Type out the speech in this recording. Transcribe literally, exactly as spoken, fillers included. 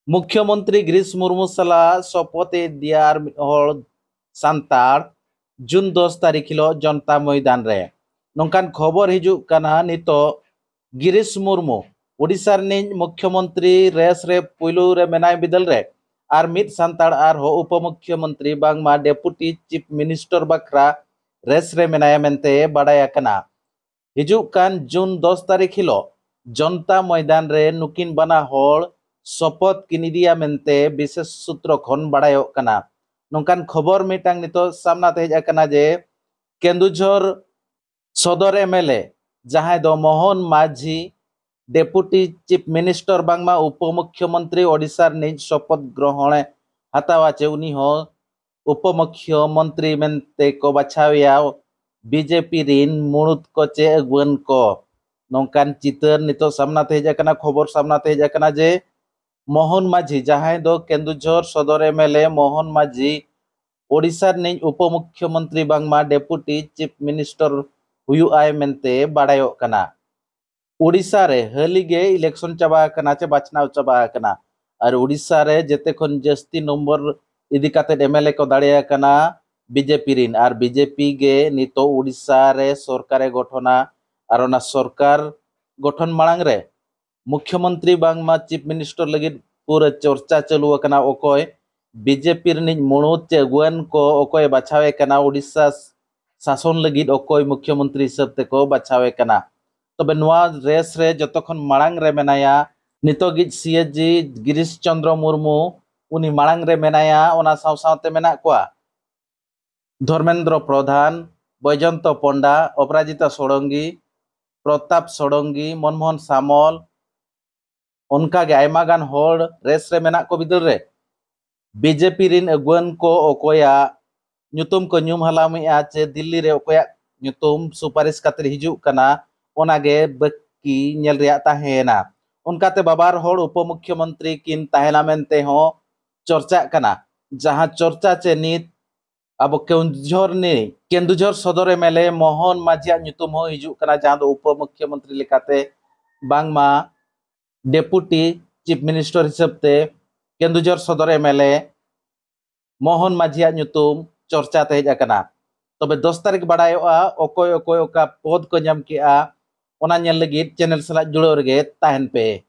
ᱢᱩᱠᱷᱭᱚᱢᱚᱱᱛᱨᱤ ᱜᱤᱨᱤᱥ ᱢᱩᱨᱢᱩ ᱥᱟᱞᱟᱜ ᱥᱚᱯᱚᱛ ᱮ ᱤᱫᱤᱭᱟ ᱟᱨ ᱢᱤᱫ ᱦᱚᱲ ᱥᱟᱱᱛᱟᱲ, ᱡᱩᱱ ᱫᱚᱥ ᱛᱟᱹᱨᱤᱠᱷ ᱦᱤᱞᱳᱜ ᱡᱚᱱᱛᱟ ᱢᱚᱭᱫᱟᱱ ᱨᱮ᱾ ᱱᱚᱝᱠᱟᱱ ᱠᱷᱚᱵᱚᱨ ᱦᱤᱡᱩᱜ ᱠᱟᱱᱟ᱾ ᱱᱤᱛᱚᱜ ᱜᱤᱨᱤᱥ ᱢᱩᱨᱢᱩ, ᱳᱰᱤᱥᱟ ᱨᱤᱱᱤᱡ ᱢᱩᱠᱷᱭᱚᱢᱚᱱᱛᱨᱤ, ᱨᱮᱥ ᱨᱮ ᱯᱩᱭᱞᱩ ᱨᱮ ᱢᱮᱱᱟᱭ ᱵᱤᱫᱟᱹᱞ ᱨᱮ ᱟᱨ ᱢᱤᱫ ᱥᱟᱱᱛᱟᱲ ᱟᱨᱦᱚᱸ ᱩᱯᱚᱢᱩᱠᱷᱭᱚᱢᱚᱱᱛᱨᱤ ᱵᱟᱝᱢᱟ ᱰᱮᱯᱩᱴᱤ ᱪᱤᱯ ᱢᱤᱱᱤᱥᱴᱟᱨ ᱵᱟᱠᱷᱨᱟ ᱨᱮᱥ ᱨᱮ ᱢᱮᱱᱟᱭᱟ ᱢᱮᱱᱛᱮ ᱵᱟᱰᱟᱭ ᱟᱠᱟᱱᱟ᱾ ᱦᱤᱡᱩᱜ ᱠᱟᱱ ᱡᱩᱱ ᱫᱚᱥ ᱛᱟᱹᱨᱤᱠᱷ ᱦᱤᱞᱳᱜ ᱡᱚᱱᱛᱟ ᱢᱚᱭᱫᱟᱱ ᱨᱮ ᱱᱩᱠᱤᱱ ᱵᱟᱱᱟ ᱦᱚᱲ ᱥᱚᱯᱚᱛ ᱠᱤᱱ ᱤᱫᱤᱭᱟ ᱢᱮᱱᱛᱮ ᱵᱤᱥᱮᱥ ᱥᱩᱛᱨᱚ ᱠᱷᱚᱱ ᱵᱟᱲᱟᱭᱚᱜ ᱠᱟᱱᱟ᱾ ᱱᱚᱝᱠᱟᱱ ᱠᱷᱚᱵᱚᱨ ᱢᱤᱫᱴᱟᱝ ᱱᱤᱛᱚᱜ ᱥᱟᱢᱱᱟ ᱛᱮ ᱦᱮᱡ ᱟᱠᱟᱱᱟ ᱡᱮ ᱠᱮᱱᱫᱩᱡᱷᱚᱨ ᱥᱚᱫᱚᱨ ᱮᱢ ᱮᱞ ᱮ, ᱡᱟᱦᱟᱸᱭ ᱫᱚ ᱢᱳᱦᱚᱱ ᱢᱟᱹᱡᱷᱤ, ᱰᱮᱯᱩᱴᱤ ᱪᱤᱯ ᱢᱤᱱᱤᱥᱴᱟᱨ ᱵᱟᱝᱢᱟ ᱩᱯᱚᱢᱩᱠᱷᱭᱚᱢᱚᱱᱛᱨᱤ ᱳᱰᱤᱥᱟ ᱨᱤᱱᱤᱡ ᱥᱚᱯᱚᱛ ᱜᱨᱚᱦᱚᱬᱮ ᱦᱟᱛᱟᱣᱟ ᱪᱮ ᱩᱱᱤ ᱦᱚᱸ ᱩᱯᱚᱢᱩᱠᱷᱭᱚᱢᱚᱱᱛᱨᱤ ᱢᱮᱱᱛᱮ ᱠᱚ ᱵᱟᱪᱷᱟᱣᱮᱭᱟ ᱵᱤᱡᱮᱯᱤ ᱨᱤᱱ ᱢᱩᱬᱩᱛ ᱠᱚ ᱪᱮ ᱟᱹᱜᱩᱣᱟᱹᱱ ᱠᱚ᱾ ᱱᱚᱝᱠᱟᱱ ᱪᱤᱛᱟᱹᱨ ᱱᱤᱛᱚᱜ ᱥᱟᱢᱱᱟ ᱛᱮ ᱦᱮᱡ ᱟᱠᱟᱱᱟ, ᱠᱷᱚᱵᱚᱨ ᱥᱟᱢᱱᱟ ᱛᱮ ᱦᱮᱡ ᱟᱠᱟᱱᱟ ᱡᱮ ᱢᱳᱦᱚᱱ ᱢᱟᱹᱡᱷᱤ, ᱡᱟᱦᱟᱸᱭ ᱫᱚ ᱠᱮᱱᱫᱩᱡᱷᱚᱨ ᱥᱚᱫᱚᱨ ᱮᱢ ᱮᱞ ᱮ ᱢᱳᱦᱚᱱ ᱢᱟᱹᱡᱷᱤ, ᱳᱰᱤᱥᱟ ᱨᱤᱱᱤᱡ ᱩᱯᱚᱢᱩᱠᱷᱭᱚᱢᱚᱱᱛᱨᱤ ᱵᱟᱝᱢᱟ ᱰᱮᱯᱩᱴᱤ ᱪᱤᱯ ᱢᱤᱱᱤᱥᱴᱟᱨ ᱦᱩᱭᱩᱜ ᱟᱭ ᱢᱮᱱᱛᱮ ᱵᱟᱲᱟᱭᱚᱜ ᱠᱟᱱᱟ᱾ ᱳᱰᱤᱥᱟ ᱨᱮ ᱦᱟᱹᱞᱤ ᱜᱮ ᱤᱞᱮᱠᱥᱚᱱ ᱪᱟᱵᱟ ᱟᱠᱟᱱᱟ ᱪᱮ ᱵᱟᱪᱷᱱᱟᱣ ᱪᱟᱵᱟ ᱟᱠᱟᱱᱟ, ᱟᱨ ᱳᱰᱤᱥᱟ ᱨᱮ ᱡᱮᱛᱮ ᱠᱷᱚᱱ ᱡᱟᱹᱥᱛᱤ ᱱᱚᱢᱵᱚᱨ ᱤᱫᱤ ᱠᱟᱛᱮ ᱮᱢ ᱮᱞ ᱮ ᱠᱚ ᱫᱟᱲᱮ ᱟᱠᱟᱱᱟ ᱵᱤᱡᱮᱯᱤ ᱨᱤᱱ, ᱟᱨ ᱵᱤᱡᱮᱯᱤ ᱜᱮ ᱱᱤᱛᱚᱜ ᱳᱰᱤᱥᱟ ᱨᱮ ᱥᱚᱨᱠᱟᱨᱮ ᱜᱚᱴᱷᱚᱱᱟ, ᱟᱨ ᱚᱱᱟ ᱥᱚᱨᱠᱟᱨ ᱜᱚᱴᱷᱚᱱ ᱢᱟᱲᱟᱝ ᱨᱮ ᱢᱩᱠᱷᱭᱚᱢᱚᱱᱛᱨᱤ ᱵᱟᱝᱢᱟ ᱪᱤᱯ ᱢᱤᱱᱤᱥᱴᱟᱨ ᱞᱟᱹᱜᱤᱫ ᱯᱩᱨᱟᱹ ᱪᱚᱨᱪᱟ ᱪᱟᱹᱞᱩ ᱟᱠᱟᱱᱟ, ᱚᱠᱚᱭ ᱵᱤᱡᱮᱯᱤ ᱨᱤᱱᱤᱡ ᱢᱩᱬᱩᱛ ᱪᱮ ᱟᱹᱜᱩᱣᱟᱹᱱ ᱠᱚ ᱚᱠᱚᱭᱮ ᱵᱟᱪᱷᱟᱣᱮ ᱠᱟᱱᱟ, ᱳᱰᱤᱥᱟ ᱥᱟᱥᱚᱱ ᱞᱟᱹᱜᱤᱫ ᱚᱠᱚᱭ ᱢᱩᱠᱷᱭᱚᱢᱚᱱᱛᱨᱤ ᱦᱤᱥᱟᱹᱵ ᱛᱮᱠᱚ ᱵᱟᱪᱷᱟᱣᱮ ᱠᱟᱱᱟ᱾ ᱛᱚᱵᱮ ᱱᱚᱣᱟ ᱨᱮᱥ ᱨᱮ ᱡᱚᱛᱚ ᱠᱷᱚᱱ ᱢᱟᱲᱟᱝ ᱨᱮ ᱢᱮᱱᱟᱭᱟ ᱱᱤᱛᱚᱜᱤᱡ ᱥᱤ ᱮ ᱡᱤ ᱜᱤᱨᱤᱥ ᱪᱚᱱᱫᱨᱚ ᱢᱩᱨᱢᱩ, ᱩᱱᱤ ᱢᱟᱲᱟᱝ ᱨᱮ ᱢᱮᱱᱟᱭᱟ᱾ ᱚᱱᱟ ᱥᱟᱶ ᱥᱟᱶᱛᱮ ᱢᱮᱱᱟᱜ ᱠᱚᱣᱟ ᱫᱷᱚᱨᱢᱮᱱᱫᱨᱚ ᱯᱨᱚᱫᱷᱟᱱ, ᱵᱚᱭᱡᱚᱱᱛᱚ ᱯᱚᱱᱰᱟ, ᱚᱯᱨᱟᱡᱤᱛᱟ ᱥᱚᱲᱚᱝᱜᱤ, ᱯᱨᱚᱛᱟᱯ ᱥᱚᱲᱚᱝᱜᱤ, ᱢᱚᱱᱢᱳᱦᱚᱱ ᱥᱟᱢᱚᱞ, ᱚᱱᱠᱟᱜᱮ ᱟᱭᱢᱟ ᱜᱟᱱ ᱦᱚᱲ ᱨᱮᱥ ᱨᱮ ᱢᱮᱱᱟᱜ ᱠᱚ ᱵᱤᱫᱟᱹᱞ ᱨᱮ ᱵᱤᱡᱮᱯᱤ ᱨᱤᱱ ᱟᱹᱜᱩᱣᱟᱹᱱ ᱠᱚ ᱚᱠᱚᱭᱟᱜ ᱧᱩᱛᱩᱢ ᱠᱚ ᱧᱩᱢ ᱦᱟᱞᱟᱢᱮᱜᱼᱟ ᱪᱮ ᱫᱤᱞᱞᱤ ᱨᱮ ᱚᱠᱚᱭᱟᱜ ᱧᱩᱛᱩᱢ ᱥᱩᱯᱟᱨᱤᱥ ᱠᱟᱛᱮ ᱦᱤᱡᱩᱜ ᱠᱟᱱᱟ, ᱚᱱᱟᱜᱮ ᱵᱟᱹᱠᱤ ᱧᱮᱞ ᱨᱮᱭᱟᱜ ᱛᱟᱦᱮᱸᱭᱮᱱᱟ᱾ ᱚᱱᱠᱟᱛᱮ ᱵᱟᱵᱟᱨ ᱦᱚᱲ ᱩᱯᱚᱢᱩᱠᱷᱭᱚᱢᱚᱱᱛᱨᱤ ᱠᱤᱱ ᱛᱟᱦᱮᱱᱟ ᱢᱮᱱᱛᱮ ᱦᱚᱸ ᱪᱚᱨᱪᱟᱜ ᱠᱟᱱᱟ, ᱡᱟᱦᱟᱸ ᱪᱚᱨᱪᱟ ᱪᱮ ᱱᱤᱛ ᱟᱵᱚ ᱠᱮᱱᱫᱩᱡᱷᱚᱨ ᱱᱤ-, ᱠᱮᱱᱫᱩᱡᱷᱚᱨ ᱥᱚᱫᱚᱨ ᱮᱢ ᱮᱞ ᱮ ᱢᱳᱦᱚᱱ ᱢᱟᱹᱡᱷᱤᱭᱟᱜ ᱧᱩᱛᱩᱢ ᱦᱚᱸ ᱦᱤᱡᱩᱜ ᱠᱟᱱᱟ, ᱡᱟᱦᱟᱸ ᱫᱚ ᱩᱯᱚᱢᱩᱠᱷᱭᱚᱢᱚᱱᱛᱨᱤ ᱞᱮᱠᱟᱛᱮ ᱵᱟᱝᱢᱟ ᱰᱮᱯᱩᱴᱤ ᱪᱤᱯ ᱢᱤᱱᱤᱥᱴᱟᱨ ᱦᱤᱥᱟᱹᱵ ᱛᱮ ᱠᱮᱱᱫᱩᱡᱷᱚᱨ ᱥᱚᱫᱚᱨ ᱮᱢ ᱮᱞ ᱮ ᱢᱳᱦᱚᱱ ᱢᱟᱹᱡᱷᱤᱭᱟᱜ ᱧᱩᱛᱩᱢ ᱪᱚᱨᱪᱟ ᱛᱮ ᱦᱮᱡ ᱟᱠᱟᱱᱟ᱾ ᱛᱚᱵᱮ ᱫᱚᱥ ᱛᱟᱹᱨᱤᱠᱷ ᱵᱟᱲᱟᱭᱚᱜᱼᱟ ᱚᱠᱚᱭ ᱚᱠᱚᱭ ᱚᱠᱟ ᱯᱚᱫᱽ ᱠᱚ ᱧᱟᱢ ᱠᱮᱜᱼᱟ, ᱚᱱᱟ ᱧᱮᱞ ᱞᱟᱹᱜᱤᱫ ᱪᱮᱱᱮᱞ ᱥᱟᱞᱟᱜ ᱡᱩᱲᱟᱹᱣ ᱨᱮᱜᱮ ᱛᱟᱦᱮᱱ ᱯᱮ᱾